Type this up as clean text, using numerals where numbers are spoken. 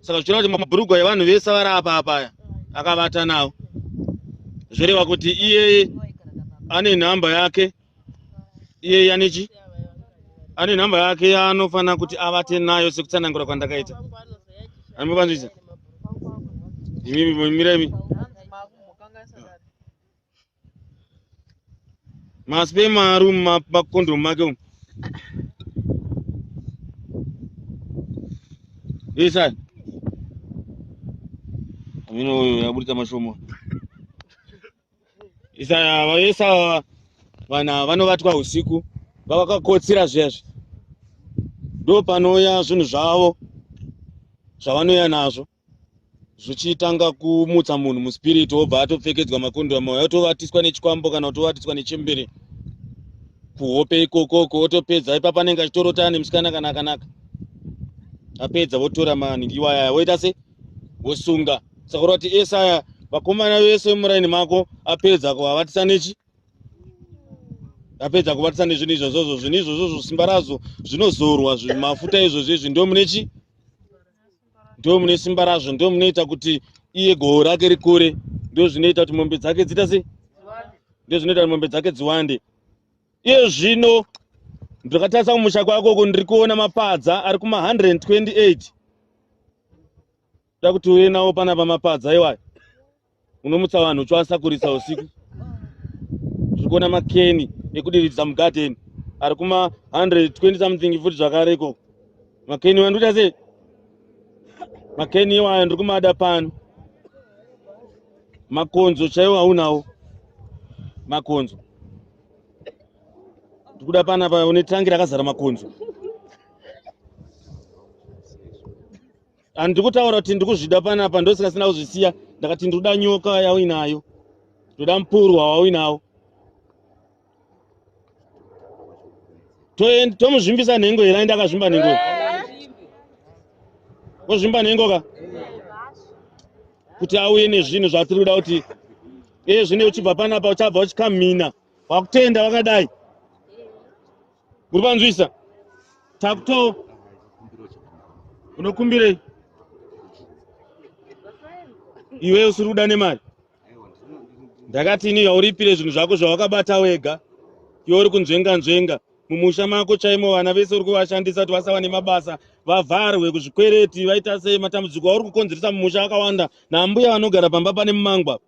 Saka zvichireva kuti mabhurugwa evanhu vese vari apa apa aya akavata nawo. Zvoreva kuti iye ane nhamba yake, iye ane chi ane nhamba yake yaanofanira kuti avate nayo sekutsanangura kwandakaita. Anomuvanzwisa? Imi mirai imi. Masperm ari mumakondomu make umu. Isai. Amino uyu yaburitsa mashomo. Isai vaisa vana vanovatwa usiku vavakakotsira zviya zvi. Ndo panouya zvinhu zvavo zvavanouya nazvo. zvichitanga kumutsa munhu muspirit wobva atopfekedzwa makondomu aya otovatiswa nechikwambo kana kutovatiswa nechembere kuhope ikokoko otopedza ipapa anenge achitorota ane musikana kana akanaka apedza votora manhingi iwaya voita se vosunga saka kureva kuti ese aya vakomana vese muraini mako apedza kuvavatisa nechi apedza kuvatisa nezvinhu izvozvozvo zvinhu izvozvozvo simba razvo zvinozorwa mafuta izvozvo izvi ndo mune chi ndo mune simba razvo ndo munoita kuti iye goho rake rikure ndo zvinoita kuti mombe dzake dziita sei ndo zvinoita kuti mombe dzake dziwande iye zvino ndakatarisa kumusha kwako uko ndiri kuona mapadza ari kuma 128 da kuti uye nawo panapa mapadza iwayo unomutsa vanhu uchivasakurisa usiku tiri kuona makeni ekudiridza mugadheni ari kuma 120 something futi zvakare ikoko makeni iwayo ndikuita sei makeni iwayo ndiri kumada pano makonzo chaiwo aunawo makonzo ndikuda panapa une tangi rakazara makonzo Handiri kutaura kuti ndiri kuzvida panapa ndosika sina kuzvisiya ndakati ndinoda nyoka yauinayo ndoda mupurwa wauinawo tomuzvimbisa nhengo here aenda akazvimba nhengo ozvimba nhengo ka kuti auye nezvinhu zvatiri kuda kuti iye zvino uchibva panapa uchabva uchikamhina wakutenda wakadai Uri panzwisa? Takuto unokumbirei? Iwe usiri kuda nemari? Ndakati ini yauripire zvinhu zvako zvawakabata wega. Iwe uri kunzvenga nzvenga mumusha mako chaimo vana vese uri kuvashandisa kuti vasava nemabasa vavharwe kuzvikwereti vaita sei matambudziko auri kukonzeresa mumusha akawanda nambuya vanogara pamba pane mumangwa.